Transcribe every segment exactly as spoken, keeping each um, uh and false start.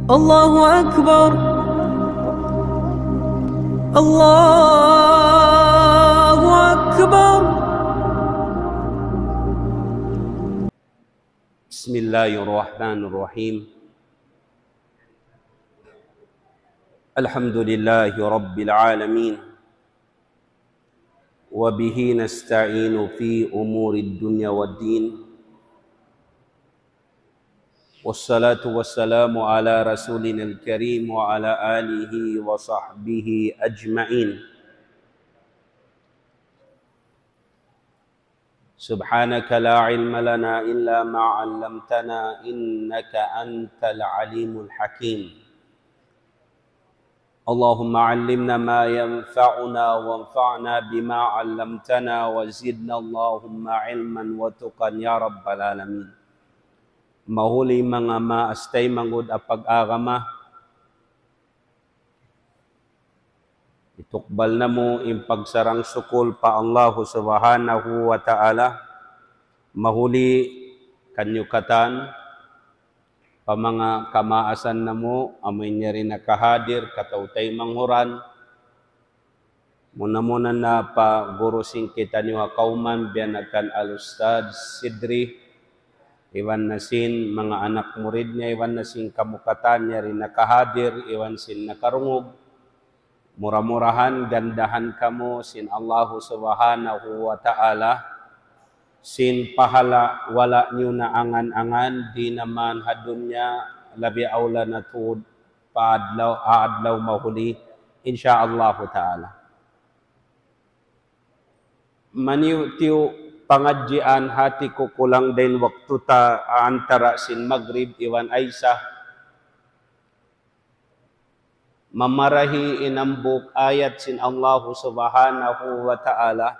الله أكبر. الله أكبر. بسم الله الرحمن الرحيم. الحمد لله رب العالمين. وبه نستعين في أمور الدنيا والدين. والصلاة والسلام على رسولنا الكريم وعلى آله وصحبه أجمعين. سبحانك لا علم لنا إلا ما علمتنا إنك أنت العليم الحكيم. اللهم علمنا ما ينفعنا وانفعنا بما علمتنا وزدنا اللهم علما وتقى يا رب العالمين. Mahuli manga maas taymanghud ha pag-agama, itukbal namu' in pagsarang-sukul pa Allahu Subhanahu wa Ta'ala, mahuli kaniyu katan, pa manga kamaasan namu', amu in yari nakahadir, kataw-taymanghuran. Muna-muna na pa guru sin kitaniyu ha kawman, biya' na kan Al-Ustadz Sidri, iban na sin manga anak murid niya, iban na sin kamu katan yari nakahadir, iban sin nakarungug. Mura-murahan gandahan kamu sin Allahu Subhanahu wa Ta'ala, sin pahala wala' niyu na angan-angan, di' na man ha dunya, labi awla na tuud pa adlaw, adlaw mahuli, insya Allahu Ta'ala. Maniyu-tiyu pangadjian hati ku kulang dayn waktu ta antara sin Magrib iban Isa. Mamarahi in hambuuk ayat sin Allahu Subhanahu wa Ta'ala,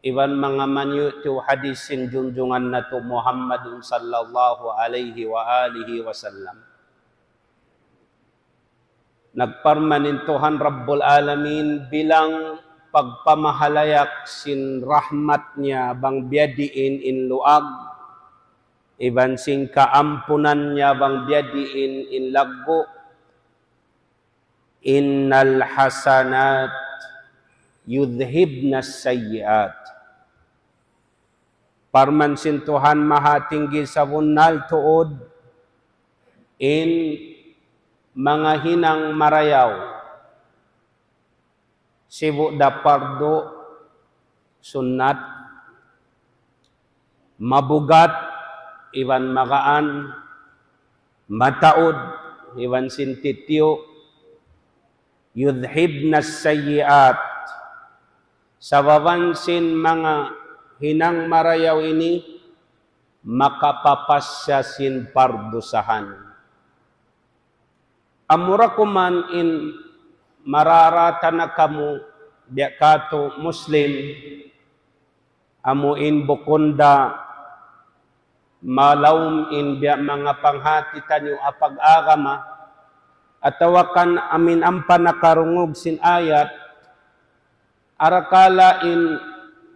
iban manga maniyu-tiyu hadis sin junjungan natu' Muhammadun sallallahu alayhi wa alihi wa sallam. Nagparman in Tuhan Rabbul Alamin bilang pagpamahalayak sin rahmat niya bang biyadiin in luag, iban sin kaampunan niya bang biyadiin in laggu', إن الحسنات يذهبن السيئات. Parman sin Tuhan Mahatinggi, sabunnal tuud in manga hinang marayaw, sibu' da pardu, sunnat, mabugat iban magaan, mataud iban sin titiyu', يذهبن السيئات. Sababan sin manga hinang marayaw ini, makapapas siya sin pardusahan. Amura kuman in mararata na kamu biya' katu' Muslim, amu in bukun da malaum in biya' manga panghati taniyu ha pag-agama, atawa kan amin ampa nakarungug sin ayat, arakala' in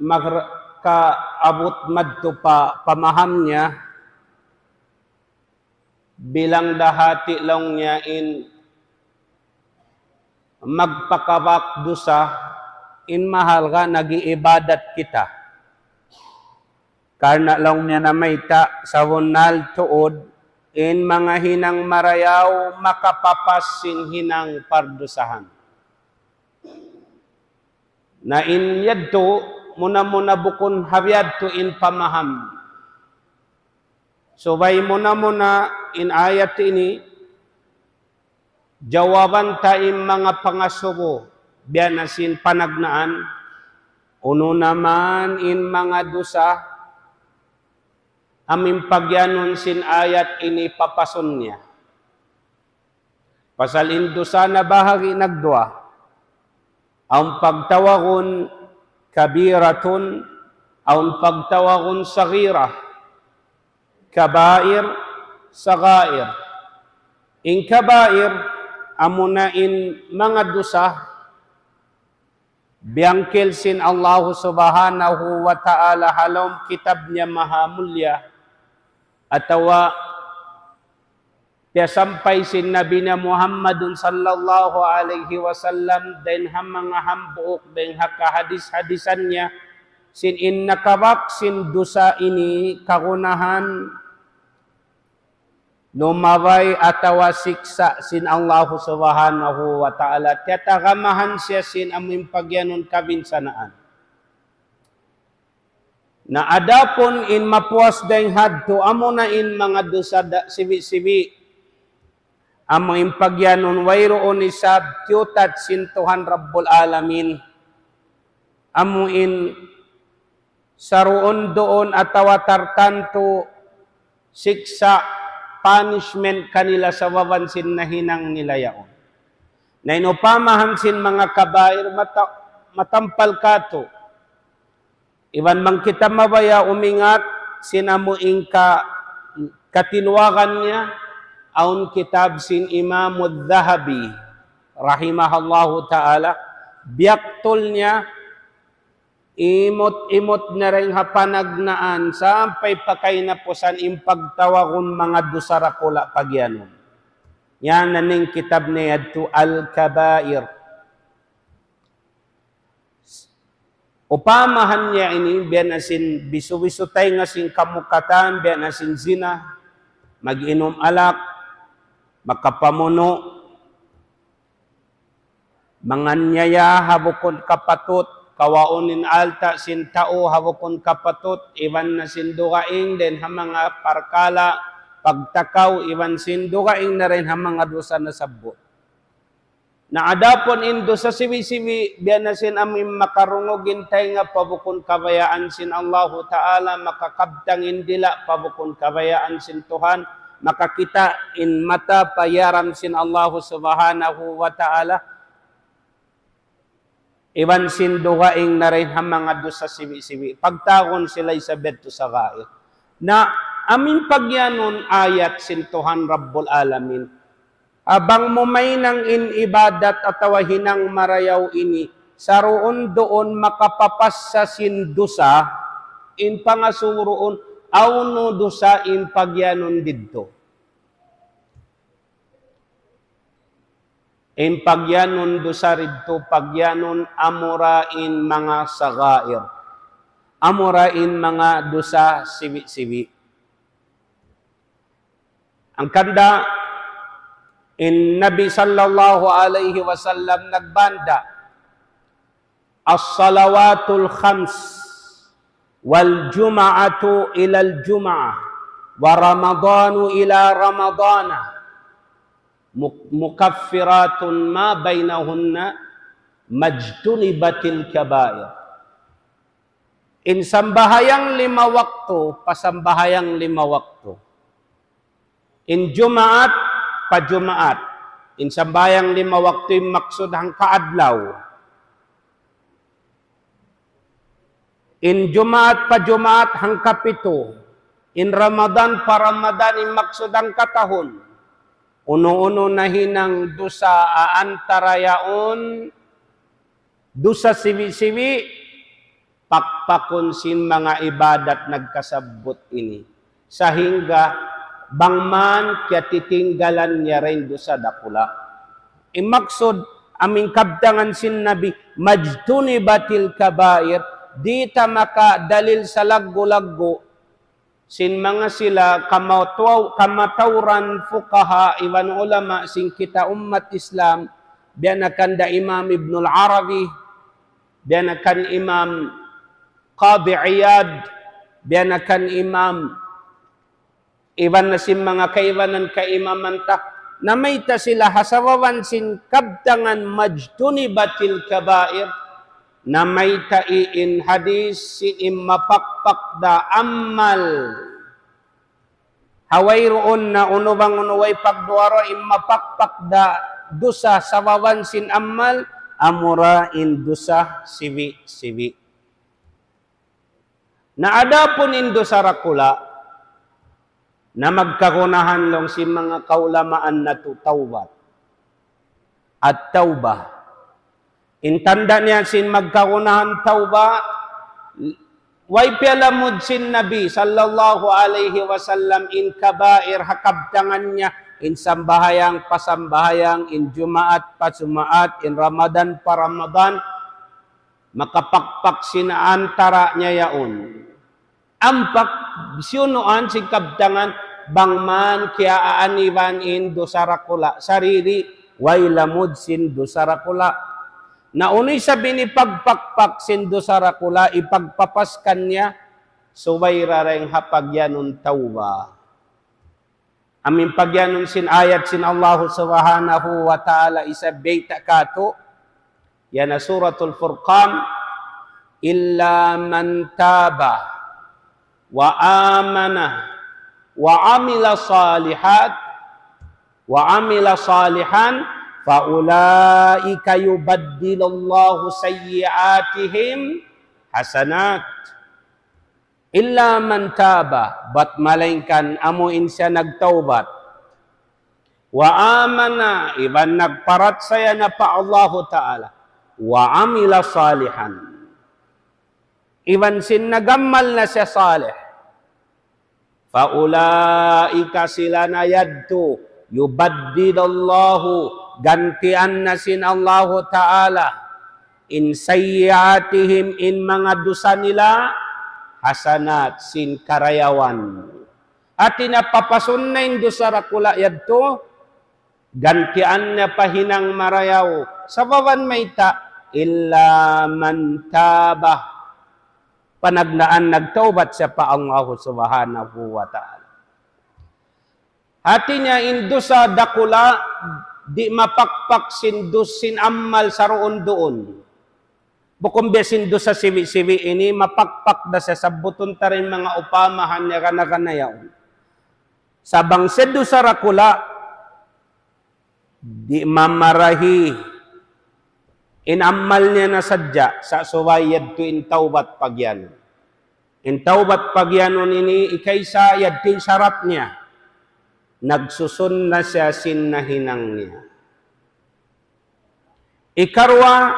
magr-, kaabut madtu pa pamaham niya, bilang da hati laung niya in magpakabak dusa, in mahalga' nag-iibadat kita. Karna' laung niya namayta', sabunnal tuud in manga hinang marayaw makapapas sin hinang pardusahan. Na in yadtu, muna-muna bukun ha biyadtu in pamaham. Subay muna-muna in ayat ini, jawaban ta in manga pangasubu, biya' na sin panagnaan, unu na man in manga dusa, amu in pagiyanun sin ayat ini papasun niya. Pasal in dusa nabahagi' nagduwa. Awn pagtawagun kabiratun, awn pagtawagun sagira. Kabair, sagair. In kabair, amuna in manga dusa, biyangkil sin Allahu Subhanahu wa Ta'ala ha lawm kitab niya mahamulya, atawa Piyasampay sin Nabi na Muhammadun sallallahu alayhi wasallam, dayn ha manga hambuuk, dayn ha kahadis-hadisan niya, sin in nakabak sin dusa ini kagunahan, lumabay atawa siksa' sin Allahu Subhanahu wa Ta'ala, tiyatagamahan siya sin amu in pagiyanun kabinsanaan. Na adapun in mapuas dayn hadtu, amuna in manga dusa da sibi'-sibi'. Amu in pagiyanun wayruun isab tiyutat sin Tuhan Rabbul Alamin. Amu in saruun-duun atawa tartantu siksa', punishment kanila sababan sin nahinang nila yaun. Na in upamahan sin manga kabair mata-, matampal katu'. Iban bang kita mabaya' umingat sin amu in ka-, katiluagan niya, awn kitab sin Imam Dhahabi, rahimahullahu ta'ala, biyaktul niya, imut-imut na dayn ha panagnaan, sampay pa kahinapusan in pagtawagun manga dusa dakula' pagiyanun. Yan na in kitab niya yadtu Al-Kabair. Upamahan niya ini, biya' na sin bisu-bisu taynga sin kamukatan, biya' na sin zina, mag-inum alak, makapamunu', manganyaya ha bukun kapatut, kawaun in alta' sin tau ha bukun kapatut, iban na sin dugaing dayn ha manga parkala' pagtakaw, iban sin dugaing na dayn ha manga dusa nasabbut. Na adapun in dusa sibi'-sibi', biya' na sin amu in makarungug in taynga pa bukun kabayaan sin Allahu Ta'ala, makakabtang in dila' pa bukun kabayaan sin Tuhan, makakita' in mata pa hiyaram sin Allahu Subhanahu wa Ta'ala, iban sin dugaing na dayn ha manga dusa sibi'-sibi'. Pagtawagun sila isab yadtu sagair. Na amu in pagiyanun ayat sin Tuhan Rabbul Alamin. Bang mu mahinang in ibadat atawa hinang marayaw ini, saruun-duun makapapassa sin dusa, in pangasubu duun, hawnu dusa in pagiyanun didtu. In pagiyanun dusa didtu, pagiyanun amura in manga sagair. Amura in manga dusa sibi'-sibi'. Hangkan da in Nabi sallallahu alayhi wasallam nagbanda, الصلوات الخمس والجمعة إلى الجمعة ورمضان إلى رمضان مك-، مكفرات ما بينهن ما اجتنبت الكبائر. In sambahayang lima waktu, pa sambahayang lima waktu. In Jumaat, pa Jumaat. In sambahayang lima waktu in maksud hangka adlaw. In Jumaat pa Jumaat hangka pitu. In Ramadan pa Ramadan in maksud hangka tahun. Unu-unu nahinang dusa ha antara yaun, dusa sibi'-sibi', pakpakun sin manga ibadat nagkasabbut ini. Sahingga bang man kiyatitinggalan niya dayn dusa dakula'. In maksud, amu in kabtangan sin Nabi, ما اجتنبت الكبائر, di' ta makadalil salaggu'-laggu' sin manga sila kamataw-, kamatauran fuqaha iban ulama sin kita ummat Islam, biya' na kan da Imam Ibnul Arabi, biya' na kan Imam Qadi Iyad, biya' na kan Imam iban na sin manga kaibanan kaimaman ta, namayta' sila ha sababan sin kabtangan ما اجتنبت الكبائر, namayta' in hadis sin in mapakpak da amal. Ha wayruun na unu bang unu way pagduwa-ruwa in mapakpak da dusa sababan sin amal, amura in dusa sibi'-sibi'. Na adapun in dusa dakula', na magkagunahan laung sin manga kaulamaan natu' tawbat. At-tawbah. In tanda' niya sin magkagunahan tawbat, Way piyalamud sin Nabi sallallahu alayhi wasallam in kabair ha kabtangan niya, in sambahayang pa sambahayang, in Jumaat pa Jumaat, in Ramadan pa Ramadan, makapakpak sin antara niya yaun. Ampa siyunuan sin kabtangan, bang man kiyaaniban in dusa dakula', sarili', way lamud sin dusa dakula'. Na unu isab in hipagpakpak sin dusa dakula', hipagpapas kaniya, subay da dayn ha pagiyanun tawbat. Amu in pagiyanun sin ayat sin Allahu Subhanahu wa Ta'ala isab bayta' katu', yan ha Suratul Furqan, إلا من تاب وآمن وعمل صالحا وعمل صالحا فأولئك يبدل الله سيئاتهم حسنات. إلا من تاب, bat malaingkan amu in siya nagtawbat. وآمن, iban nagparachaya na pa Allahu Ta'ala. وعمل صالحا. Iban sin nagamal na siya salih. فأولئك, sila na yadtu, يبدل الله, gantian na sin Allahu Ta'ala, in سيئاتهم, in manga dusa nila, حسنات, sin karayawan. Hati niya papasun na in dusa dakula' yadtu, gantian niya pa hinang marayaw. Sabab mayta', إلا من تاب. Panagnaan nagtawbat siya pa Allahu Subhanahu wa Ta'ala. Hati niya in dusa dakula', di' mapakpak sin dus-, sin amal saruun-duun. Bukun biya' sin dusa sibi'-sibi' ini, mapakpak da siya, sabbutun ta da in manga upamahan niya gana-gana yaun. Sa' bang siya dusa dakula', di' mamarahi in amal niya na sadja, sa' subay yadtu in tawbat pagiyanun. In tawbat pagiyanun ini, ikaisa, yadtu in sarat niya. Nagsusun na siya sin nahinang niya. Ikaruwa,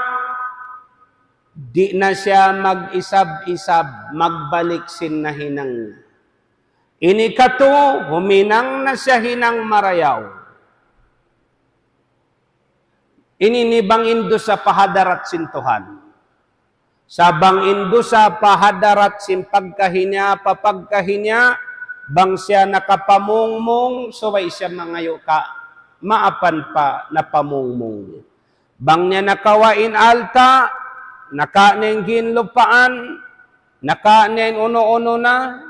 di' na siya mag-isab-isab, magbalik sin nahinang niya. Ini katu', huminang na siya hinang marayaw. Ini ini bang in dusa pa hadarat sin Tuhan. Sa' bang in dusa pa hadarat sin pagkahi niya, pa pagkahi niya, bang siya nakapamungmung, subay siya mangayu' kamaapan pa napamungmung niya. Bang niya nakawa' in alta', nakawa' niya in ginlupaan, nakawa' niya in unu-unu na,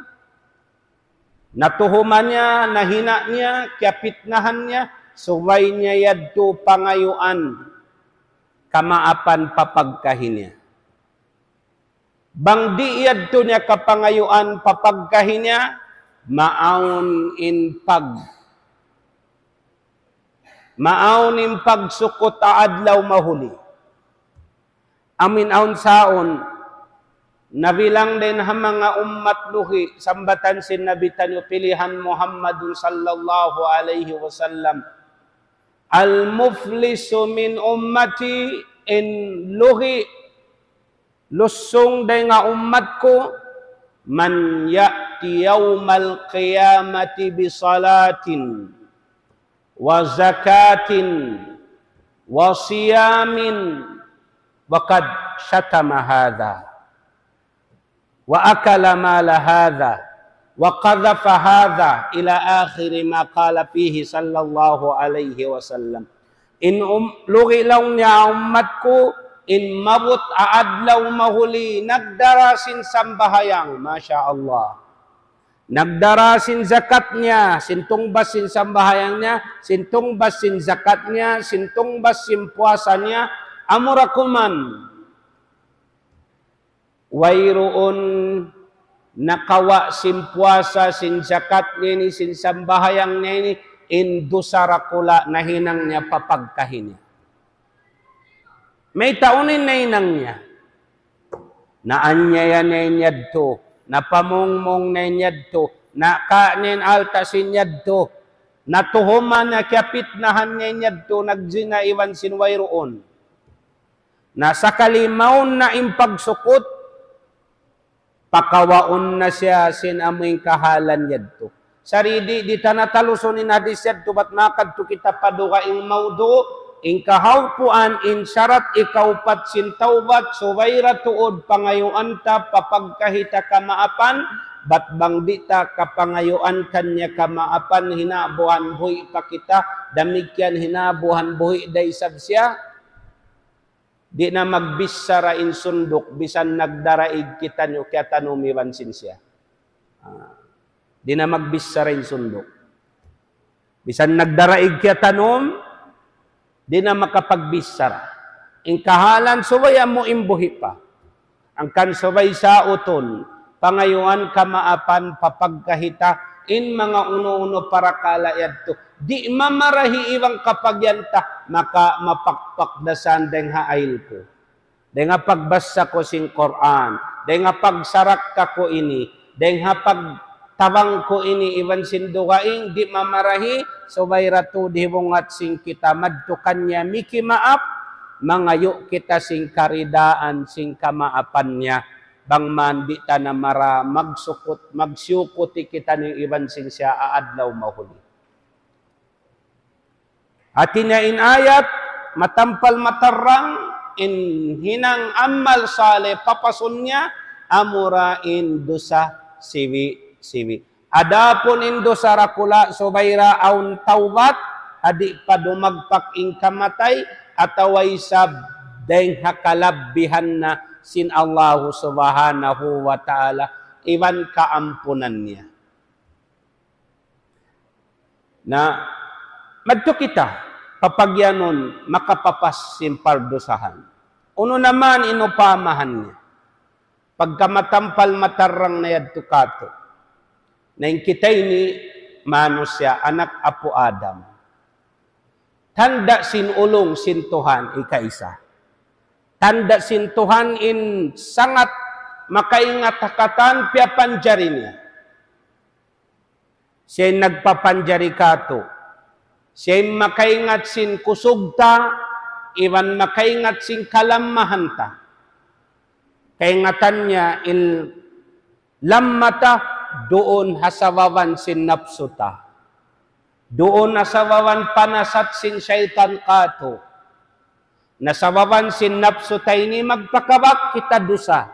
natuhuman niya, nahina' niya, kiyapitnahan niya, subay niya yadtu pangayuan kamaapan pa pagkahi niya. Bang di' yadtu niya kapangayuan pa pagkahi niya, maawn in pag-, maawn in pagsukut ha adlaw mahuli. Amu in awn saun, nabilang dayn ha manga ummat luhi', sambatan sin Nabi taniyu pilihan Muhammadun sallallahu alayhi wasallam. المفلس من أمتي, in luhi', lusung dayn ha ummat ku, من يأتي يوم القيامة بصلاة وزكاة وصيام وقد شتم هذا وأكل مال هذا وقذف هذا إلى آخر ما قال فيه صلى الله عليه وسلم. In um-, lugi' laung niya ummat ku, in maabut ha adlaw mahuli, nagdara sin sambahayang, masha Allah. Nagdara sin zakat niya, sin tungbas sin sambahayang niya, sin tungbas sin zakat niya, sin tungbas sin puasa niya, amura kuman. Wayruun nakawa' sin puasa, sin zakat niya ini, sin sambahayang niya ini, in dusa dakula' nahinang niya pa pagkahi niya. Mayta' unu in nahinang niya? Naanyaya niya in yadtu, napamungmung niya in yadtu, nakawa' niya in alta' sin yadtu, natuhuman niya, kiyapitnahan niya in yadtu, nagzina iban sin wayruun. Na sakali mawn na in pagsukut, Pakawaun na siya sin amu in kahalan yadtu. Sari di', di' ta na talusun in hadis yadtu, bat makadtu kita pa dugaing mawdu', in kahaupuan, in sarat ikaupat sin tawbat, subay da tuud pangayuan ta pa pagkahi ta kamaapan, bat bang di' ta kapangayuan kaniya kamaapan, hinabuhan buhi' pa kita, damikkiyan hinabuhan buhi' da isab siya, di' na magbichara in sunduk, bisan nagdaraig kitaniyu, kiyatanum iban sin siya. Ah, di' na magbichara in sunduk. Bisan nagdaraig kiyatanum, di' na makapagbichara. In kahalan subay amu in buhi' pa. Hangkan subay sautun, pangayuan kamaapan pa pagkahi ta, in manga unu-unu parakala' yadtu. Di' mamarahi iban kapagyan ta, maka mapakpak da san dayng ha ayil ku. Dayng ha pagbassa ku sin Qur'an, dayng ha pagsarakka ku ini, dayng ha pagtabang ku ini iban sin dugaing, di' mamarahi, subay da tuud hibungat sin kita madtu kaniya mikimaap, mangayu' kita sin karidaan sin kamaapan niya, bang man di' ta na mara magsukut, magsiyukuti kitaniyu iban sin siya ha adlaw mahuli. Hati niya in ayat, matampal matarrang, in hinang amal salih papasun niya, amura in dusa siwi'-siwi'. Adapun in dusa dakula', subay da awn tawbat, ha di' pa dumagpak in kamatay, atawa isab dayng ha kalabbihan na sin Allahu Subhanahu wa Ta'ala, iban kaampunan niya. Na, madtu kita, pa pagyanun, makapapas sin pardusahan. Unu na man in upamahan niya. Pagka matampal matarrang na yadtu katu'. Na in kita ini, manusiya', anak apu' Adam. Tanda' sin ulung sin Tuhan, ikaisa. Tanda' sin Tuhan in sangat makaingat ha katan piyapanjari niya. Siya in nagpapanjari katu'. Siya in makaingat sin kusug ta, iban makaingat sin kalamahan ta. Kaingatan niya in lamma ta duun ha sababan sin napsu ta. Duun ha sababan panasat sin saytan katu'. Na sababan sin napsu ta ini magpakabak kita dusa.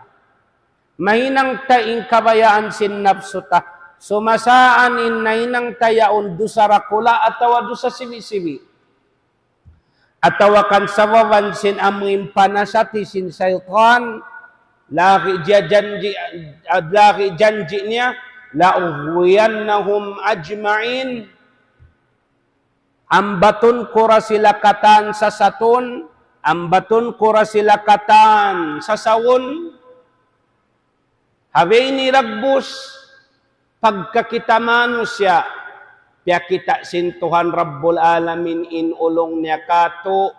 Mahinang ta in kabayaan sin napsu ta. Sumasaan in nahinang ta yaun dusa dakula' atawa dusa sibi'-sibi'. Atawa kan sababan sin amu in panasati sin saytan, lagi' jiyanji', lagi' janji' niya, لأغوينهم أجمعين. Ambatun ku da sila katan sasatun, ambatun ku da sila katan sasawun. Ha biyayni dagbus, pagka kita manusiya', piyakita' sin Tuhan Rabbul Alamin in ulung niya katu',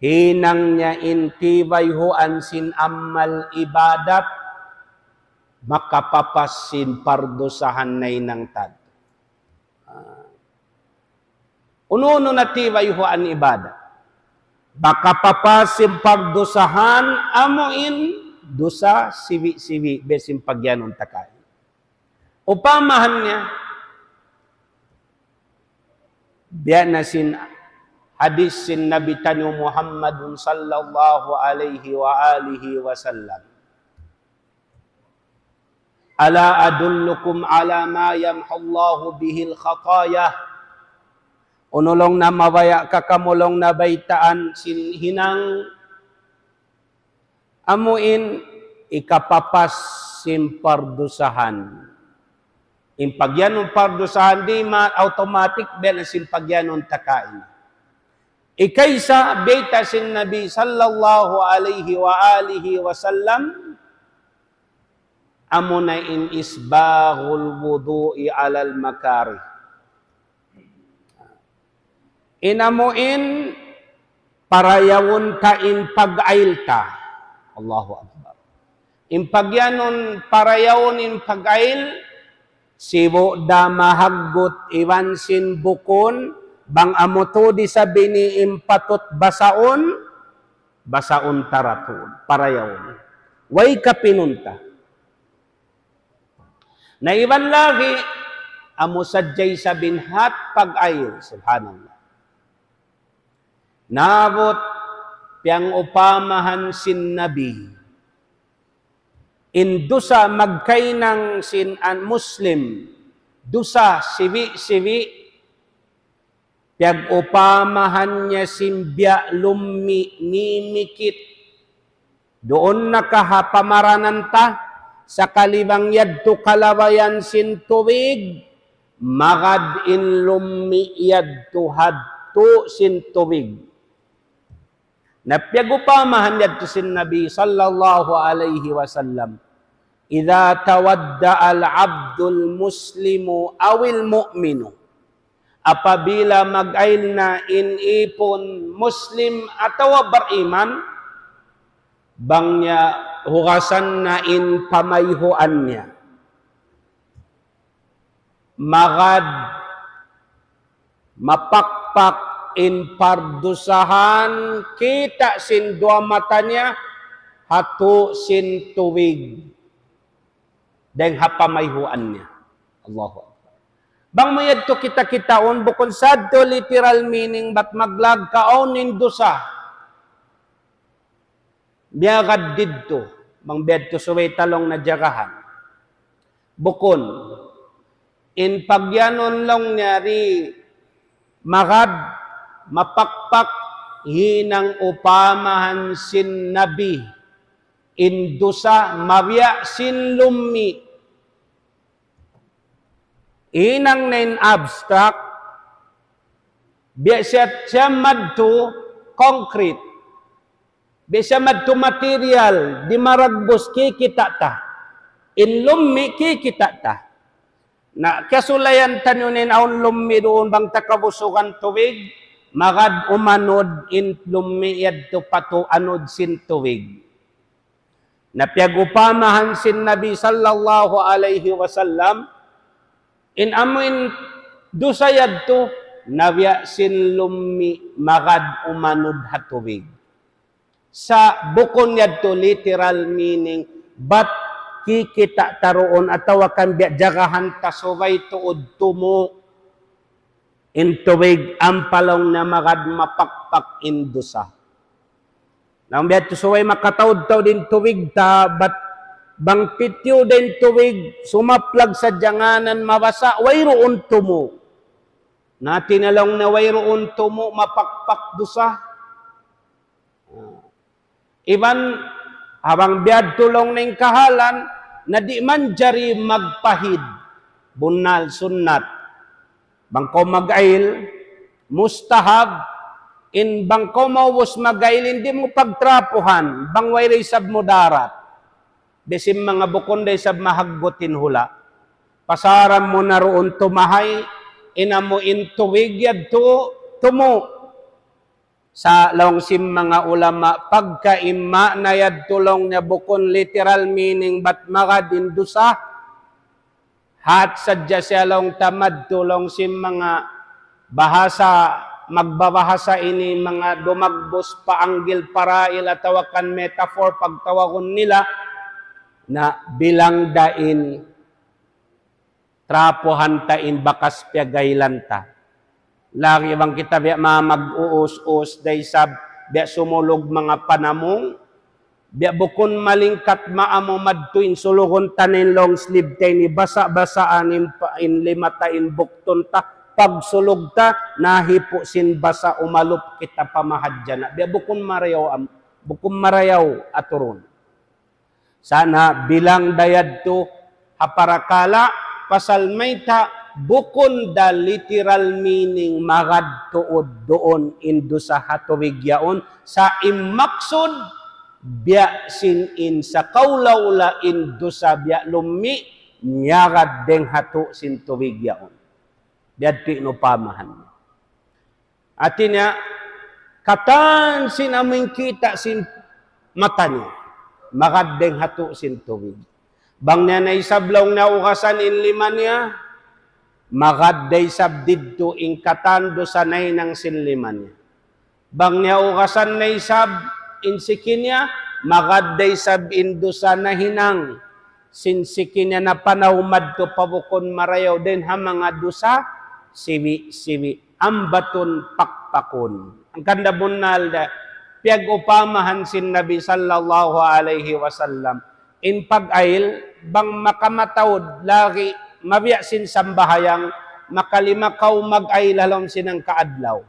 hinang niya in tibayhuan sin amal ibadat, makapapas sin pardusahan nahinang ta. Ah. Unu-unu na tibayhuan ibadat. Makapapas sin pardusahan amu in dusa sibi'-sibi' biya' sin pagyanun ta kaina. Upamahan niya, biya' na sin hadis sin Nabi taniyu Muhammadun sallallahu alayhi wa alihi wa sallam. ألا أدلكم على ما يمحو الله به الخطايا. Unu laung niya mabaya' kakamu laung niya baytaan sin hinang amu in hikapapas sin pardusahan. In pagyanun pardusahan di' ma automatic biya' na sin pagyanun ta kaina. Ikaisa, bayta' sin Nabi sallallahu alayhi wa alihi wa sallam, amuna in إسباغ الوضوء على المكاره. In amu in parayawun ta in pag-ayil ta. Allahu Akbar. In pagyanun parayawun in pag-ayil, sibu' da mahaggut iban sin bukun, bang amu tuud isab ini in patut basaun, basaun ta da tuud, parayawun. Way kapinunta. Na iban lagi', amu sadja isab in hat pag-ayil, subhanallah. Nabut, piyangupamahan sin Nabi. In dusa magkahinang sin an Muslim, dusa siwi'-siwi', piyagupamahan niya sin biya' lummi' nimikit. Duun na ka ha pamaranan ta, sakali bang yadtu kalabayan sin tubig, magad in lummi' yadtu hadtu sin tubig. Na piyagupamahan yadtu sin Nabi sallallahu alayhi wasallam, إذا توضأ العبد المسلم أو المؤمن. Apabila mag-ayil na in ipun Muslim atawa bariman, bang niya hugasan na in pamayhuan niya. Magad mapakpak in pardusahan kita' sin duwa mata niya, hatu sin tubig. Dayng ha pamayhuan niya. Allahu Akbar. Bang mu yadtu kita-kitaun, bukun sadtu literal meaning, bat maglag kaun in dusa. Miyagad didtu, bang biyadtu subay ta laung na jagahan. Bukun, in pagyanun laung niya di magad, mapakpak, hinang upamahan sin Nabi, in dusa mabiya' sin lummi'. Hinang na in abstract, biya' siya, siya madtu concrete. Biya' siya madtu material, di' maragbus kikita' ta. In lummi' kikita' ta. Na, kasulayan taniyu in awn lummi' duun bang ta kabusugan tubig, magad umanud in lummi' yadtu patu anud sin tubig. Na piyagupamahan sin Nabi sallallahu alayhi wasallam, in amuin dusa yadtu, nabiya' sin lummi' magad umanud ha tubig. Sa' bukun yadtu literal meaning, bat kikita' ta duun atawa kan biya' jagahan ta subay tuud tumu' in tubig ampa laung niya magad mapakpak in dusa. Laung biya' tu subay makataud-taud in tubig ta, bat bang pitiyu da in tubig, sumaplag sadja ngānan mabasa', wayruun tumu'. Na hāti niya laung niya wayruun tumu', mapakpak dusa. Iban, ha bang biyadtu laung niya in kahalan, na di' manjari magpahid. Bunnal, sunnat. Bang kaw mag-ayil, mustahab, in bang kaw maubus mag-ayil, in di' mu pagtrapuhan, bang way da isab mudarat. Biya' sin manga bukun da isab mahaggut in hula'. Pasaran mu na duun tumahay, in amu in tubig yadtu, tumu'. Sa' laung sin manga ulama, pagka in maana yadtu laung niya bukun literal meaning bat magad in dusa, hat sadja siya laung ta madtu laung sin manga bahasa, magbabahasa ini manga dumagbus pa anggil parail atawa kan metaphor pagtawagun nila, na bilang da in trapuhan ta in bakas piyag-ayilan ta. Lagi' bang kita biya' manga mag-uus-us da isab, biya' sumulug manga panamung, biya' bukun malingkat maamu madtu in sulugun ta na in long sleeve ta ini basa'-basaan in pa-, in lima ta in buktun ta, pagsulug ta, nahipu' sin basa' umalup kita pa mahadjana'. Biya' bukun marayaw am-, bukun marayaw aturun. Sa' na bilang da yadtu ha parakala' pasal mayta' bukun da literal meaning magad tuud duun in dusa ha tubig yaun, sa' in maksud biya' sin in sakaula-ula in dusa biya' lummi' miyagad dayng ha tuu sin tubig yaun. Biyadtu in upamahan. Hāti niya, katan sin amu in kita' sin mata niya, magad dayng ha tuu sin tubig. Bang niya na isab laung niya ugasan in lima niya, magad da isab didtu in katan dusa nahinang sin lima niya. Bang niya ugasan na isab in siki niya, Magad da isab in dusa nahinang sin siki niya napanaw madtu pa bukun marayaw dayn ha manga dusa siwi'-siwi'. Ambatun pakpakun. Hangkan da bunnal da, piyag-upamahan sin Nabi sallallahu alayhi wasallam in pag-ayl, bang makamataud lagi', mabiya' sin sambahayang, makalima kaw mag-ayl ha lawm sin hangka adlaw.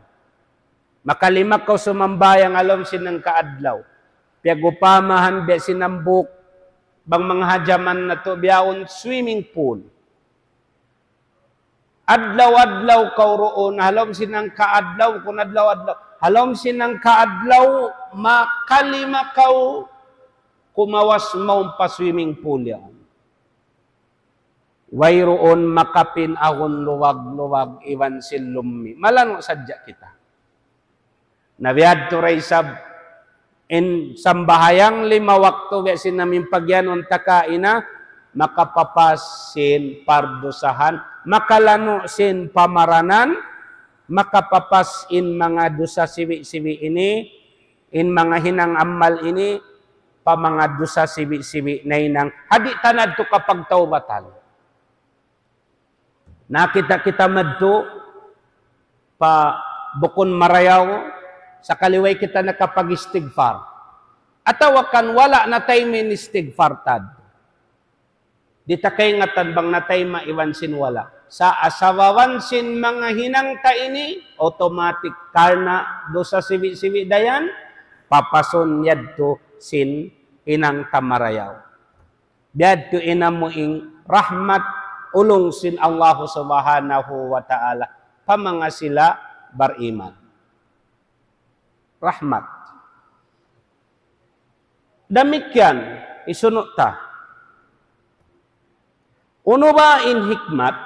Makalima kaw sumambahayang ha lawm sin hangka adlaw. Piyag-upamahan biya' sin hambuuk, bang manga ha jaman natu' bihaun swimming pool. Adlaw-adlaw kaw duun, ha lawm sin hangka adlaw, kun adlaw-adlaw. Ha lawm sin hangka adlaw, makalima kaw kumawas mawn pa swimming pool yan. Wayruun makapin agun luwag-luwag iban sin lummi'. Malanu' sadja kita. Na biya' hādtu da isab, in sambahayang lima waktu biya' sin amu in pagiyanun ta kaina, makapapas sin pardusahan, makalanu' sin pamaranan, makapapas in manga dusa siwi'-siwi' ini, in manga hinang amal ini, pa manga dusa siwi'-siwi' nahinang, ha di' ta na yadtu kapagtaubatan. Nakakita' kita madtu pa bukun marayaw, sakali way kita nakapag-istighfar. Atawa kan wala' na taymaun in istighfar ta. Di' ta kaingatan bang na taymaun iban sin wala'. Sa' asababan sin manga hinang ta ini, automatic, karna' dusa siwi'-siwi' da yan, papasun yadtu sin hinang ta marayaw. Biya' hādtu in amu in rahmat ulung sin Allahu Subhanahu wa Ta'ala pa manga sila bariman. Rahmat. Damikkiyan, isunu' ta. Unu ba in hikmat?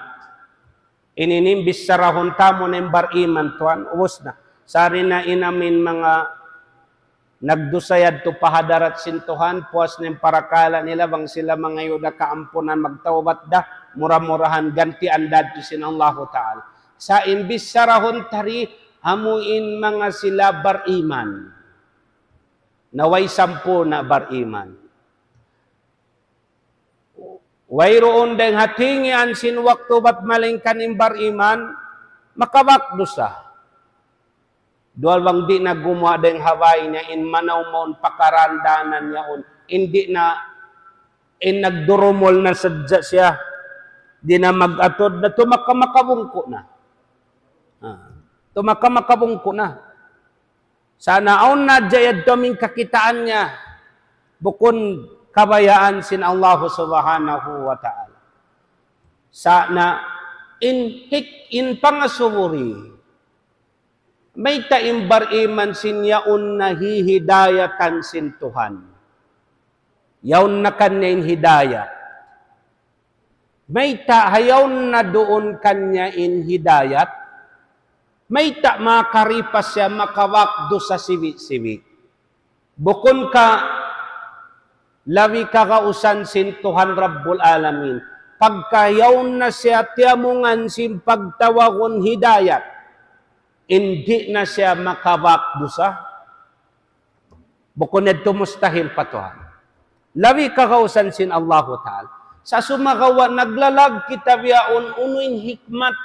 Ini in bichara ta amu in bariman tuwan, ubus na. Sari na in amu in manga nagdusa yadtu pa hadarat sin Tuhan, puas na in parakala' nila bang sila mangayu' da kaampunan, magtawbat da, mura-murahan gantian da yadtu sin Allahu Ta'ala. Sa' in bichara ta di, amu in manga sila bariman. Na way sampurna' bariman. Wayruun dayng ha tingian sin waktu bat malaingkan in bariman, makabak dusa. Duwal bang di' na gumuwa' dayng ha bay niya, in manaw mawn pakarandanan niya yaun, in di' na, in nagdurumul na sadja siya, di' na mag-atud na, tumaka makabungku' na. Ah, tumaka makabungku' na. Sa' na awn na hadja yadtu amu in kakitaan niya, bukun kabayaan sin Allahu Subhanahu wa Ta'ala. Sa' na in hik-, in pangasubu di, mayta' in bariman sin yaun na hihidayatan sin Tuhan. Yaun na kaniya in hidayat. Mayta' ha yaun na duun kaniya in hidayat, mayta' makaripas siya makabak dusa sibi'-sibi'. Bukun ka labi kagausan sin Tuhan Rabbul Alamin. Pagka yaun na siya tiyamungan sin pagtawagun hidayat, in di' na siya makabak dusa. Bukun yadtu mustahil pa Tuhan. Labi kagausan sin Allahu Ta'ala. Sa' sumagawa' naglalag kita bihaun unu in hikmat.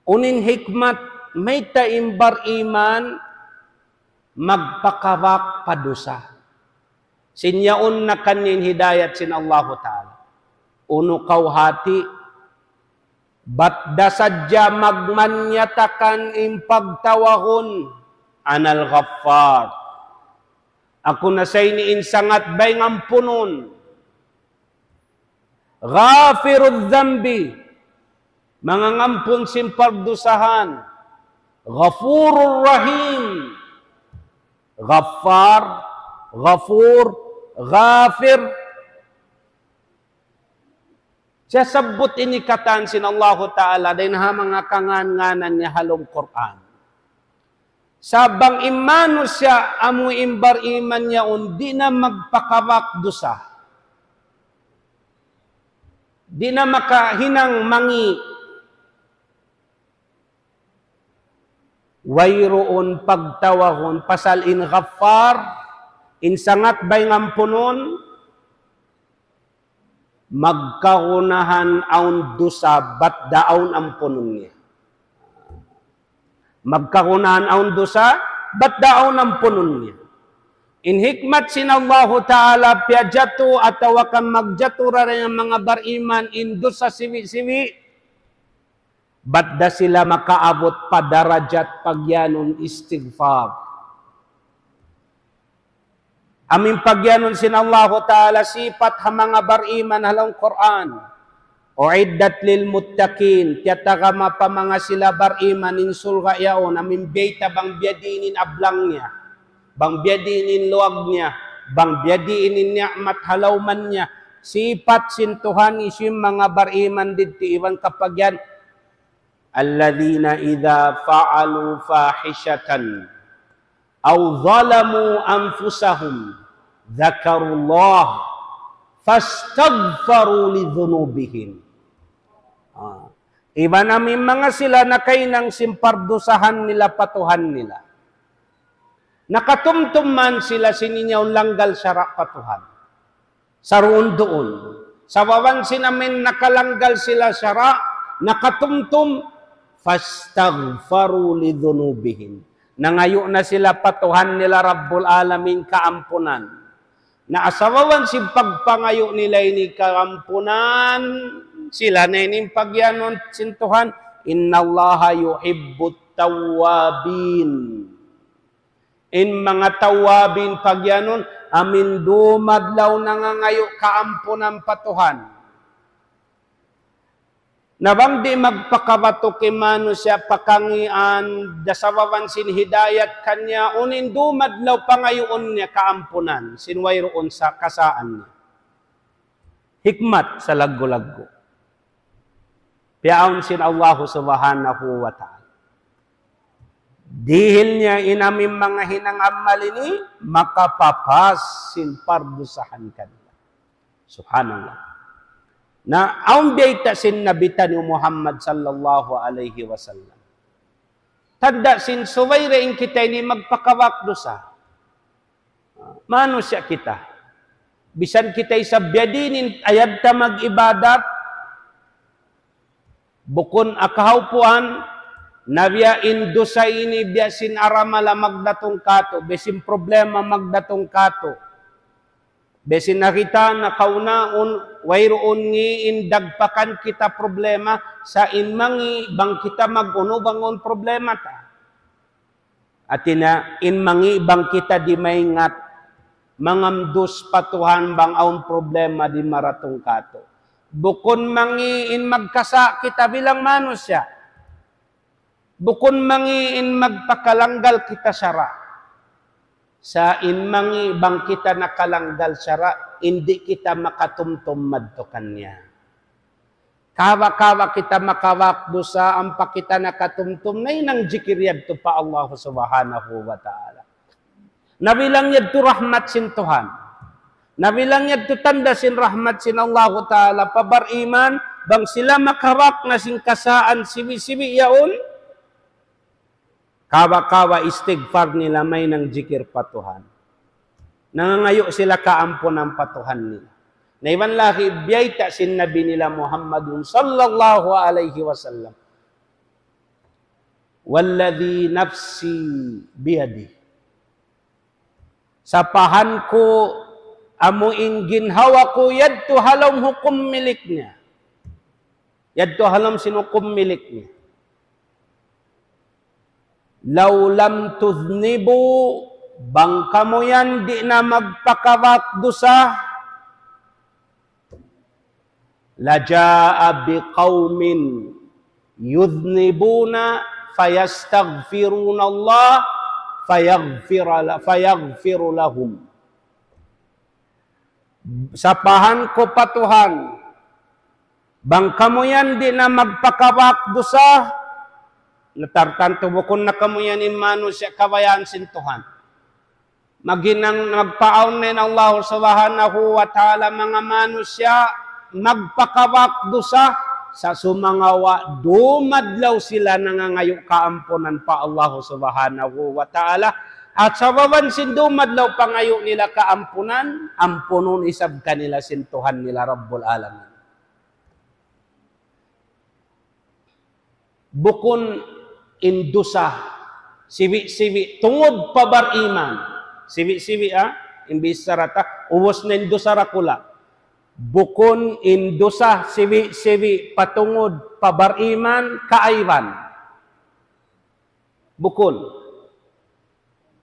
Unu in hikmat mayta' in bariman magpakabak pa dusa. Sin yaun na kaniya in hidayat sin Allahu Ta'ala. Unu kaw hati, bat da sadja magmanyatakan in pagtawagun, "Anal Ghaffar." Aku na sa ini in sangat bay ngampunun. Ghafirudh dhanbi, mangangampun sin pardusahan. Ghafurur Rahim. Ghaffar, Ghafur, Ghafir. Siyabbut ini katan sin Allahu Ta'ala dayn ha manga kangan-nganan niya ha lawm Qur'an. Sa' bang in manusiya' amu in bariman yaun di' na magpakabak dusa. Di' na makahinang mangi'. Wayruun pagtawagun pasal in Ghaffar, in sangat bay ngampunun, magkagunahan awn dusa, bat da awn ampunun niya. Magkagunahan awn dusa, bat da awn ampunun niya. In hikmat sin Allahu Ta'ala piyajatu atawa kan magjatu ra dayn ha manga bariman in dusa siwi-siwi, bat da sila makaabut pa darajat pagiyanun istighfar. Amu in pagiyanun sin Allahu Ta'ala sipat ha manga bariman ha lawm Qur'an. أعدت للمتقين, tiyatagama pa manga sila bariman in surga' yaun, amu in biyayta' bang biyadiin in ablang niya, bang biyadiin in luwag niya, bang biyadiin in ni'mat ha lawman niya. Sipat sin Tuhan hisiyu in manga bariman didtu iban kapagiyan, الذين إذا فعلوا فاحشة أو ظلموا أنفسهم ذكروا الله فاستغفروا لذنوبهم. Ah. Iban amu in manga sila nakahinang sin pardusahan nila pa Tuhan nila. Nakatumtum man sila sin in yaun langgal sara' pa Tuhan. Saruun-duun. Sabab sin amu in nakalanggal sila sara', nakatumtum, فاستغفروا لذنوبهم. Nangayu' na sila pa Tuhan nila Rabbul Alamin kaampunan. Na sabab sin pagpangayu' nila ini kaampunan, sila na ini in pagiyanun sin Tuhan, إن الله يحب التوابين. In manga tawwabin pagiyanun, amu in dumadlaw nangangayu' kaampunan pa Tuhan. Na bang di' magpakabatu' in manusiya' pa kangian, da sabab sin hidayat kaniya, unu in dumadlaw pangayuun niya kaampunan, sin wayruun sa kasaan niya. Hikmat salaggu'-laggu'. Piyaawn sin Allahu Subhanahu wa Ta'ala. Dihil niya in amu in manga hinang amal ini, makapapas sin pardusahan kanila. Subhanallah. Na awn biyayta' sin Nabi taniyu Muhammad sallallahu alayhi wasallam. Tanda' sin subay da in kita ini magpakawak dusa. Manusiya' kita. Bisan kita isab biyadiin in ayad ta mag-ibadat, bukun ha kahawpuan, na biya' in dusa ini biya' sin aramala magdatung katu', biya' sin problema magdatung katu'. Biya' sin nakita' nakauna un, wayruun ngi' in dagpakan kita problema, sa' in mangi' bang kita mag-unu bang awn problema ta. Hati niya, in mangi' bang kita di' maingat, mangamdus pa Tuhan bang awn problema di' maratung katu'. Bukun mangi' in magkasa' kita bilang manusiya'. Bukun mangi' in magpakalanggal kita sara'. Sa' in mangi' bang kita nakalanggal sara', in di' kita makatumtum madtu kaniya. Kawa-kawa kita makawak dusa, ampa kita nakatumtum, nahinang jikir yadtu pa Allah Subhanahu wa Ta'ala. Na bilang yadtu rahmat sin Tuhan. Na bilang yadtu tanda' sin rahmat sin Allah Ta'ala pa bariman, bang sila makawak na sin kasaan sibi'-sibi' yaun, kawa-kawa istighfar nila, mahinang jikir pa Tuhan. Nangangayu' sila kaampunan pa Tuhan nila. Na iban lahi biyayta' sin Nabi nila Muhammadun sallallahu alayhi wasallam. والذي نفسي بيده. Sapahan ku amu in ginhawa ku yadtu ha lawm hukum milik niya. Yadtu ha lawm sin hukum milik niya. لو لم تذنبوا, bang kamu yan di' na magpakawak dusa, لجاء بقوم يذنبون فيستغفرون الله فيغفر ل-، فيغفر لهم. Sapahan ku pa Tuhan, bang kamu yan di' na magpakawak dusa, na tartantu bukun na kamu yan in manusiya' kabayaan sin Tuhan. Maghinang, magpaawn na in Allah Subhanahu wa Ta'ala manga manusiya' magpakawak dusa, Sa' sumagawa' dumadlaw sila nangangayu' kaampunan pa Allah Subhanahu wa Ta'ala. At sabab sin dumadlaw pangayu' nila kaampunan, ampunun isab kanila sin Tuhan nila Rabbul Alamin. Bukun in dusa siwi'-siwi' tungud pa bariman. Siwi'-siwi', ha? In bichara ta, ubus na in dusa dakula'. Bukun in dusa siwi'-siwi' patungud pa bariman kaaiban. Bukun.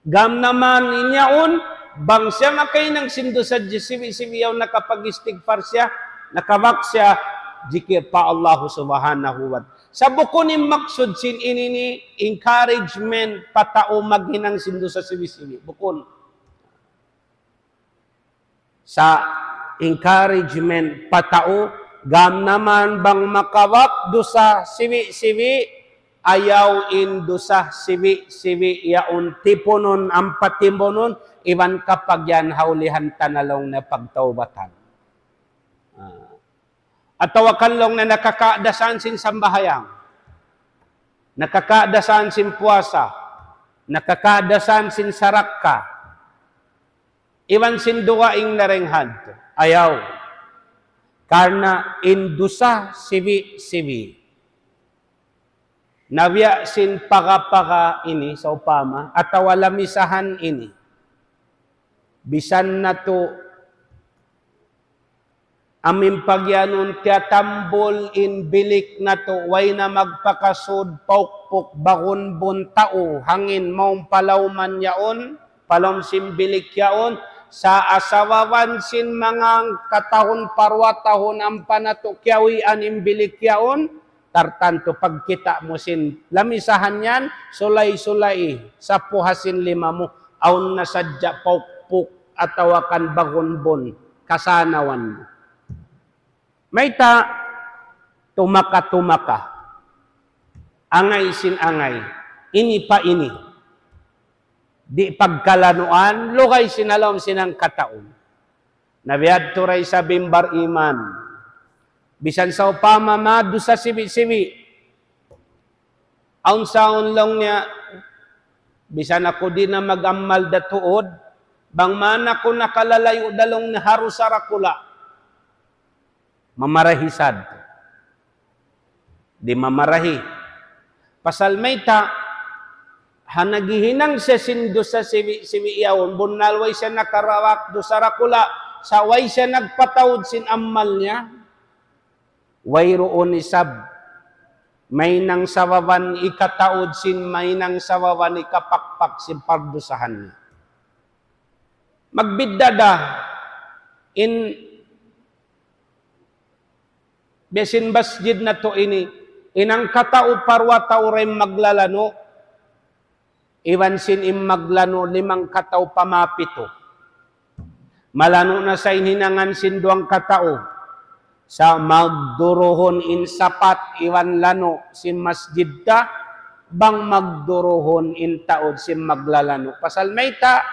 Gam naman in yaun, bang siya makahinang sin dusa siwi'-siwi' yaun, nakapag-istigfar siya, nakabak siya, jikir pa Allah Subhanahu wa Ta'ala. Sa' bukun in maksud sin ini ini, encouragement pa tau maghinang sin dusa siwi'-siwi'. Bukun. Sa' encouragement pa tau, gam naman bang makabak dusa siwi'-siwi', ayaw in dusa siwi'-siwi' yaun tipunun, ampa tipunun, iban kapag yan ha ulihan ta na laung niya pagtaubatan. Ah. Atawa kan laung niya nakakaada san sin sambahayang, nakakaada san sin puasa, nakakaada san sin sarakka, iban sin dugaing na dayn hadtu. Ayaw. Karna' in dusa siwi'-siwi'. Na biya' sin paga-paga ini, sawpama, atawa lamisahan ini. Bisan natu' amu in pagiyanun tiyatambul in bilik natu', way na magpakasud, paukpuk, bagunbun, tau, hangin, mawn pa lawman yaun, pa lawm sin bilik yaun, sa' asababan sin manga kataun pa duwa tahun ampa natu' kiyawian in bilik yaun, tartantu pagkita' mu sin lamisahan yan, sulay-sulay, sapuha sin lima mu, awn na sadja paukpuk, atawa kan bagunbun, kasanawan mu. Mayta', tumaka-tumaka. Angay sin angay. Ini pa ini. Di' pagkalanuan, lugay sin ha lawm sin hangkataun. Na biya' hadtu da isab in bariman. Bisan sawpama madusa siwi'-siwi'. Awn saun laung niya, bisan aku di' na mag-amal da tuud, bang man aku nakalalayu' da laung niya ha dusa dakula'. Mamarahi sad. Di' mamarahi. Pasal mayta', ha naghihinang siya sin dusa siwi'-siwi' yaun, bunnal way siya nakaraak dusa dakula', sa' way siya nagpataud sin amal niya, wayruun isab mahinang sababan hikataud sin, mahinang sababan hikapakpak sin pardusahan niya. Magbidda' da in biya' sin masjid natu' ini, in hangkatau pa duwa tau da in maglalanu', iban sin in maglanu' limang katau pa mapitu. Malanu' na sa in hinangan sin duwang katau. Sa' magduruhun in sapat iban lanu' sin masjid ta, bang magduruhun in taud sin maglalanu'. Pasal mayta',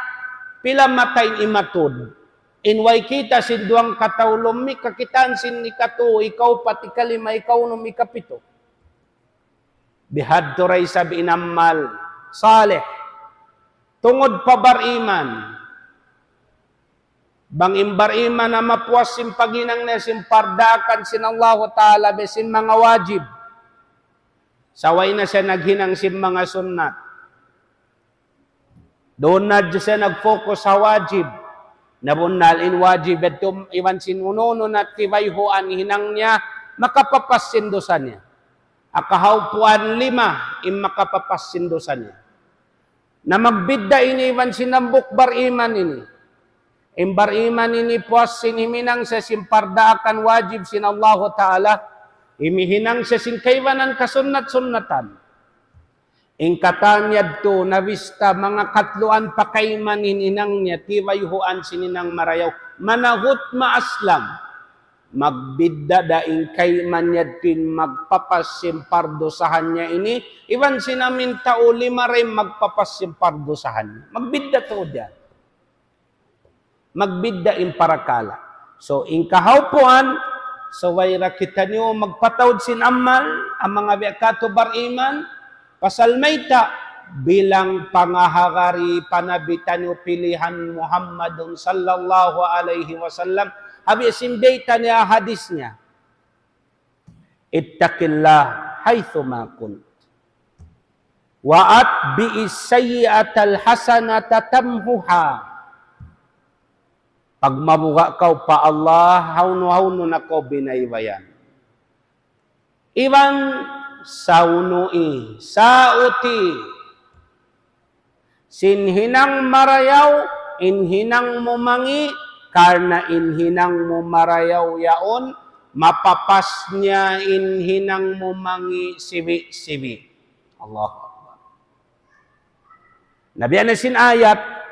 pila mata in imatud. In way kita' sin duwang katau lummi', kakitaan sin ikatu, ikaupat, ikalima, ikaunum, ikapitu. Bihadtu da isab in amal salih. Tungud pa bariman. Bang in bariman na mapuas sin paghinang niya sin pardaakan sin Allahu Ta'ala biya' sin manga wajib. Sa' way na siya naghinang sin manga sunnat. Duun na siya nag-focus ha wajib. Na bunnal in wajib yadtu iban sin unu-unu na tibayhuan hinang niya, makapapas sin dusa niya. Ha kahaupuan lima in makapapas sin dusa niya. Na magbidda' ini iban sin hambuuk bariman ini. In bariman ini puas sin himinang siya sin pardaakan wajib sin Allahu Ta'ala, himihinang siya sin kaibanan kasunnat-sunnatan. In katan yadtu nabista manga katluan pa kaiman in hinang niya, tibayhuan sin hinang marayaw. Manahut ma aslam. Magbidda' da in kaiman yadtu in magpapas sin pardusahan niya ini, iban sin amin tau lima da in magpapas sin pardusahan niya. Magbidda' tuud yan. Magbidda' in parakala'. So, in kahaupuan, Subay da kitaniyu magpataud sin amal, in manga biya' katu' bariman, pasal mayta', bilang pangahagari pa Nabi taniyu pilihan Muhammadun sallallahu alayhi wasallam, ha biya' sin bayta' niya hadis niya. اتق الله حيثما كنت وأتبع السيئة الحسنة تمحها. Pagmabuga' kaw pa Allah, hawnu-hawnu na kaw binaybayan. Iban saunui, sauti, sin hinang marayaw, in hinang mu mangi', karna' in hinang mu marayaw yaun, mapapas niya in hinang mu mangi' sibi'-sibi'. Allahu Akbar. Na biya' na sin ayat,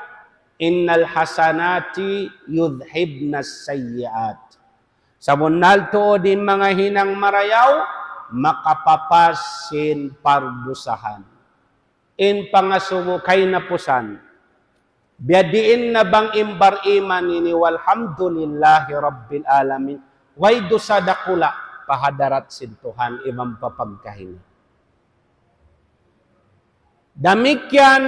إن الحسنات يذهبن السيئات. Sabunnal tuud in manga hinang marayaw, makapapas sin pardusahan. In pangasubu kahinapusan. Biya' diin na bang in bariman ini, walhamdulillahi rabbil alamin. Way dusa dakula' pa hadarat sin Tuhan iban pa pagkahi niya. Damikkiyan,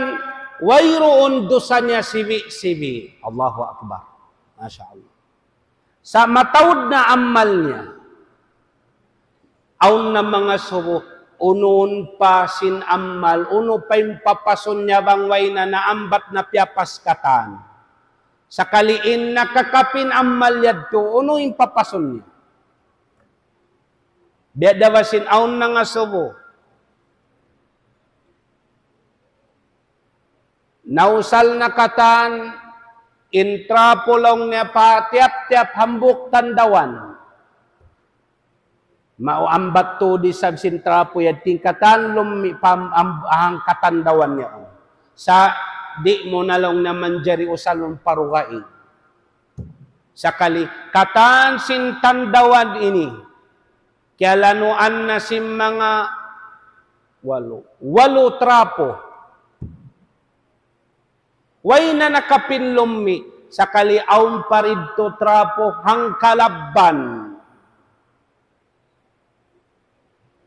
wayruun dusa niya sibi'-sibi'. Allahu Akbar. Masha Allah. Sa' mataud na amal niya. Awn na mangasubu, unuhun pa sin amal, unu pa in papasun niya bang way na naambat na piyapas katan. Sakali in nakakapin amal yadtu, unu in papasun niya. Biya' da ba sin awn nangasubu. Nausal na katan in trapo laung niya pa tiyap-tiyap hambuuk tandawan. Mau ambat tuud isab sin trapo yadtu in katan lummi' pa am-, am-, hangka tandawan niya. Sa' di' mu na laung niya manjari usalun pa dugaing. Sakali, katan sin tandawan ini, kiyalanuan na sin manga walu, walu trapo. Way na nakapin lummi', sakali awn pa didtu trapo hangka labban.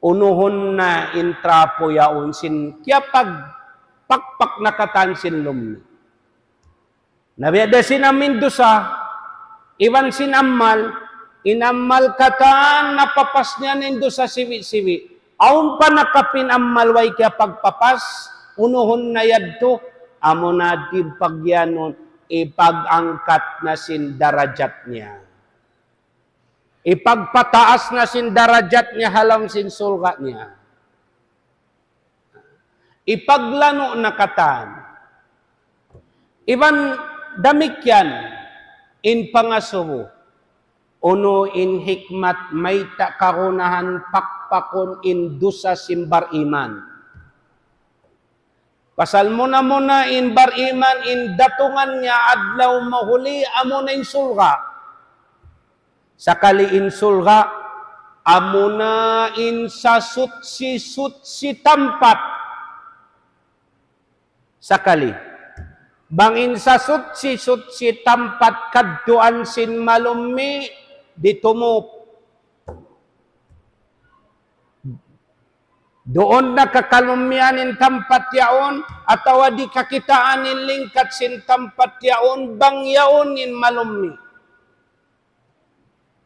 Unuhun na in trapo yaun sin kiyapagpakpak na katan sin lummi'. Na biya' da sin amu in dusa, iban sin amal, in amal katan napapas niya in dusa sibi'-sibi'. Awn pa nakapin amal way kiyapagpapas, unuhun na yadtu, amuna in pagiyanun, ipag-angkat na sin darajat niya. Ipagpataas na sin darajat niya ha lawm sin surga' niya. Ipaglanu' na katan. Iban damikkiyan in pangasubu. Unu in hikmat mayta' kagunahan pakpakun in dusa sin bariman. Pasal muna-muna in bariman in datungan niya adlaw mahuli amuna in surga'. Sakali in surga', amuna in sasuchi-suchi tampat. Sakali. Bang in sasuchi-suchi tampat kadtuan sin malummi', di' tumup. Duun na kakalummian in tampat yaun, atawa di' kakitaan in lingkat sin tampat yaun, bang yaun in malummi'.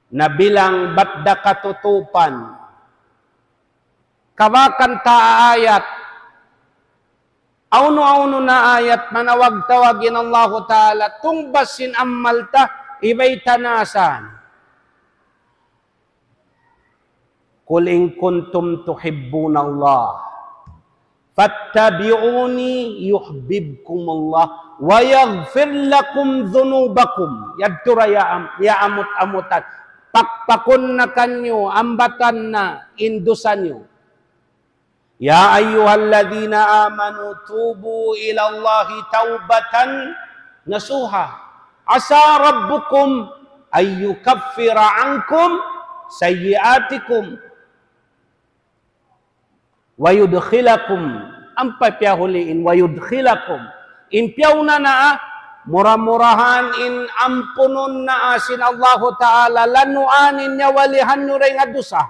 Na bilang bat da katutupan. Kabakan ta ayat. Awnu-awnu na ayat manawag-tawag in Allahu Ta'ala. Tungbas sin amal ta, ibayta' na sa. قل إن كنتم تحبون الله فاتبعوني يحببكم الله ويغفر لكم ذنوبكم. Yadtu ra ya am-, ya amut-amutan. Pakpakun na kaniyu, ambatan na in dusa niyu. يا أيها الذين آمنوا توبوا إلى الله توبة نصوحا عسى ربكم أن يكفر عنكم سيئاتكم ويدخلكم, ampa piyahuli in ويدخلكم. In piyauna na, ah, Mura-murahan in ampunun na sin Allahu Ta'ala, lanuan in nyawa-lihan niyu dayn ha dusa.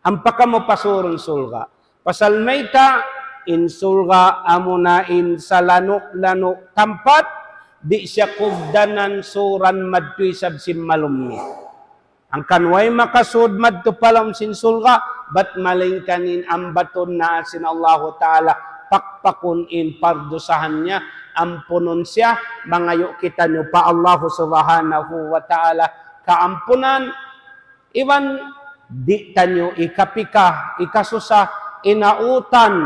Ampa kamu pasurun surga'. Pasal mayta', in surga' amuna in salanu'-lanu' tampat, di' siya kugdanan suran madtu isab sin malummi. Hangkan way makasud madtu pa lawm sin surga', bat malaingkan in ambatun na sin Allahu Ta'ala, pakpakun in pardusahan niya, ampunun siya, mangayu' kitaniyu pa Allahu Subhanahu wa Ta'ala kaampunan, iban di' taniyu ikapikah, ikasusa, inautan.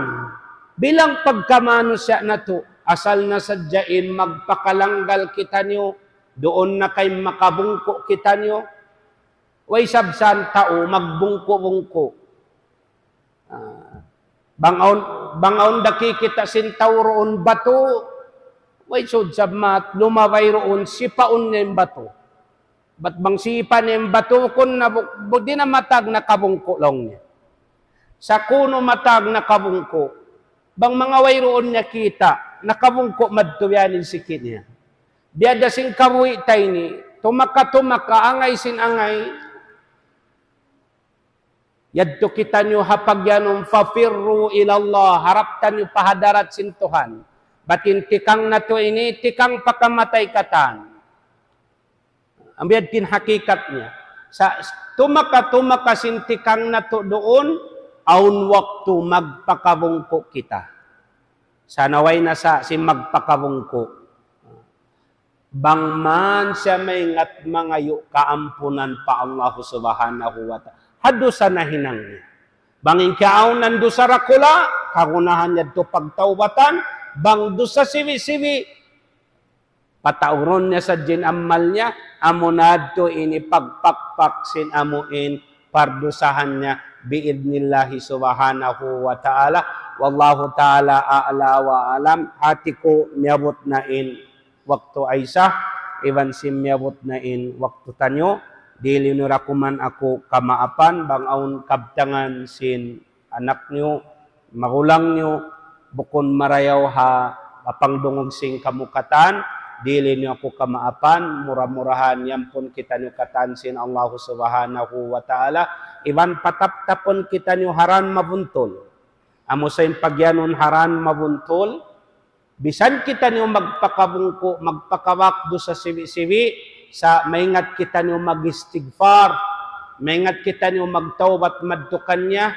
Bilang pagkamanusiya' natu', asal na sadja in magpakalanggal kitaniyu, duun na kay makabungku' kitaniyu, way sabsan tau magbungku'-bungku'. Ah, bang awn, bang awn da kikita' sin tau duun batu, way sud sabmat, lumabay duun, sipaun niya in batu. Bat bang sipa niya in batu, kun na bu-, bu-, di' na matag nakabungku' laung niya. Sa' kunu' matag nakabungku'. Bang manga way duun niya kita', nakabungku' madtu biya' ini in siki niya. Biya' da sin kabuhi' ta ini, tumaka-tumaka, angay sin angay. Yadtu kitaniyu ha pagiyanun, ففروا إلى الله, harap taniyu pa hadarat sin Tuhan. Bat in tikang natu' ini, tikang pakamatay katan. Ambiya' in hakikat niya. Sa' tumaka-tumaka sin tikang natu' duun, awn waktu magpakabungku' kita. Sa' way na sa' sin magpakabungku'. Bang man siya maingat mangayu' kaampunan pa Allah Subhanahu wa Ta'ala. Ha dusa nahinang niya. Bang in kiyaunan dusa dakula', kagunahan yadtu pagtaubatan, bang dusa sibi'-sibi', pataurun niya sadja in amal niya, amuna yadtu in pagpakpak sin amu in pardusahan niya, bi'idhnillahi subhanahu wa ta'ala. Wallahu ta'ala a'la wa a'lam. Hati ku miyabut na in waktu Isa, iban sin miyabut na in waktu taniyu, dihili niyu da kuman aku kamaapan, bang awn kabtangan sin anak niyu, magulang niyu, bukun marayaw ha pangdungug sin kamu katan, dihili niyu aku kamaapan, mura-murahan iyampun kitaniyu katan sin Allahu Subhanahu wa Ta'ala, iban pataptapun kitaniyu ha dan mabuntul. Amu sa in pagiyanun ha dan mabuntul, misan kitaniyu magpakabungku', magpakawak dusa sibi'-sibi', sa' maingat kitaniyu mag-istighfar, maingat kitaniyu magtawbat madtu kaniya.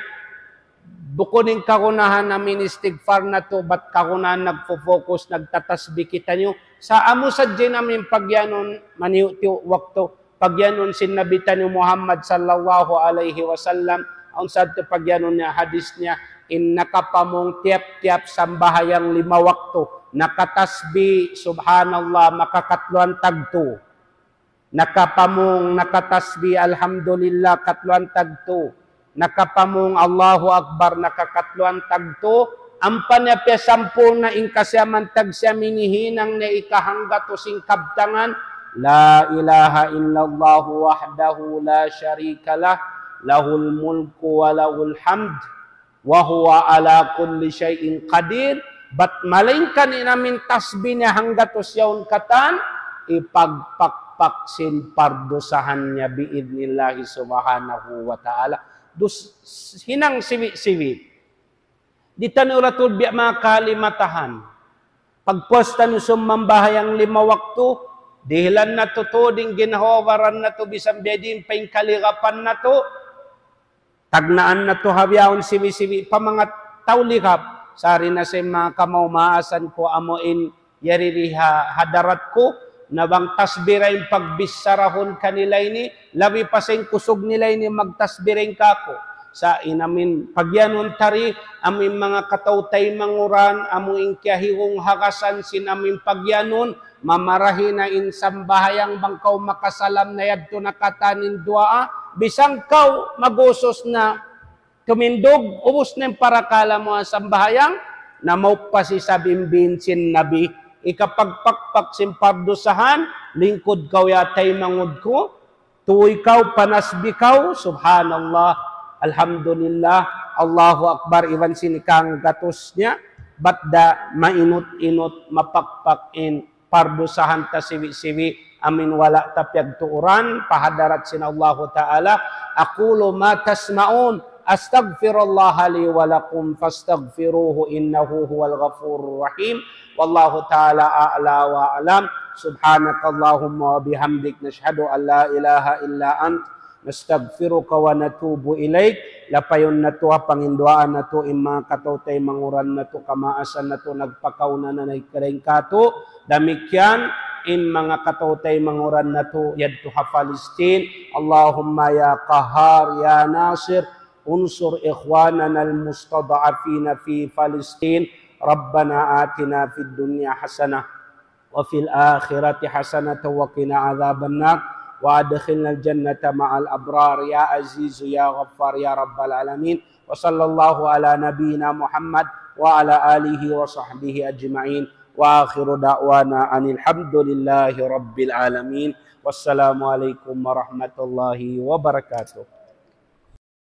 Bukun in kagunahan amu in istighfar natu', bat kagunahan nagfo-focus, nagtatasbih kitaniyu. Sa' amu sadja in amu in pagiyanun, maniyu'-tiyu' waktu, pagiyanun sin Nabi taniyu Muhammad sallallahu alayhi wasallam, awn sadtu pagiyanun niya hadis niya, in nakapamung tiyap-tiyap sambahayang lima waktu, nakatasbih, subhanallah, makakatluan tagtu. Nakapamung, nakatasbih, alhamdulillah, katluan tagtu. Nakapamung, Allahu Akbar, nakakatluan tagtu. Ampa niya piyasampurna' in kasiyaman tagsiya, in hinang niya ikahanggatus sin kabtangan, لا إله إلا الله وحده لا شريك له، له الملك وله الحمد، وهو على كل شيء قدير. Bat malaingkan in amu in tasbih niya hanggatus yaun katan, ipagpakpak sin pardusahan niya bi'idhnillahi subhanahu wa ta'ala. Dus, hinang sibi'-sibi'. Di' taniyu da tuud biya' makalimatahan. Pagpuas taniyu sumambahayang lima waktu, dihilan natu' tuud in ginhawa-baran natu', misan biya' diin pa in kaligapan natu', tagnaan natu' ha bihaun sibi'-sibi' pa manga tau ligap. Sari na sin manga kamaas-maasan ku amu in yari di ha hadarat ku, na bang tasbih da in pagbichara ku kanila ini, labi pa sa in kusug nila ini magtasbih da in kāku'. Sa' in amu in pagiyanun tari, amu in manga kataw-taymanghuran, amu in kiyahigung hagasan sin amu in pagiyanun, mamarahi na in sambahayang bang kaw makasalam na yadtu na katan in duwaa, misan kaw mag-usus na, tumindug, ubus na in parakala' mu ha sambahayang, na mauppas isab in biin sin Nabi, ikapagpakpak sin pardusahan, lingkud kaw ya taymanghud ku, tuwi kaw, panasbih kaw, subhanallah, alhamdulillah, Allahu Akbar, iban sin ikahanggatus niya, bat da mainut-inut mapakpak in pardusahan ta siwi-siwi, amin wala' ta piyagtuuran, pa hadarat sin Allahu Ta'ala. أقول ما تسمعون، أستغفر الله لي ولكم فاستغفروه إنه هو الغفور الرحيم. والله تعالى أعلى وأعلم. سبحانك اللهم وبحمدك، نشهد أن لا إله إلا أنت، نستغفرك ونتوب إليك. Lapayun natu', ha panginduwaan natu', in manga kataw-taymanghuran natu', kamaasan natu', nagpakauna na nagkaraing katu'. Damikkiyan, in manga kataw-taymanghuran natu', yadtu ha Palestine. اللهم يا قهار يا ناصر، انصر إخواننا المستضعفين في فلسطين. ربنا آتنا في الدنيا حسنة وفي الآخرة حسنة وقنا عذاب النار، وأدخلنا الجنة مع الأبرار، يا عزيز يا غفار يا رب العالمين. وصلى الله على نبينا محمد وعلى آله وصحبه أجمعين، وآخر دعوانا أن الحمد لله رب العالمين. والسلام عليكم ورحمة الله وبركاته.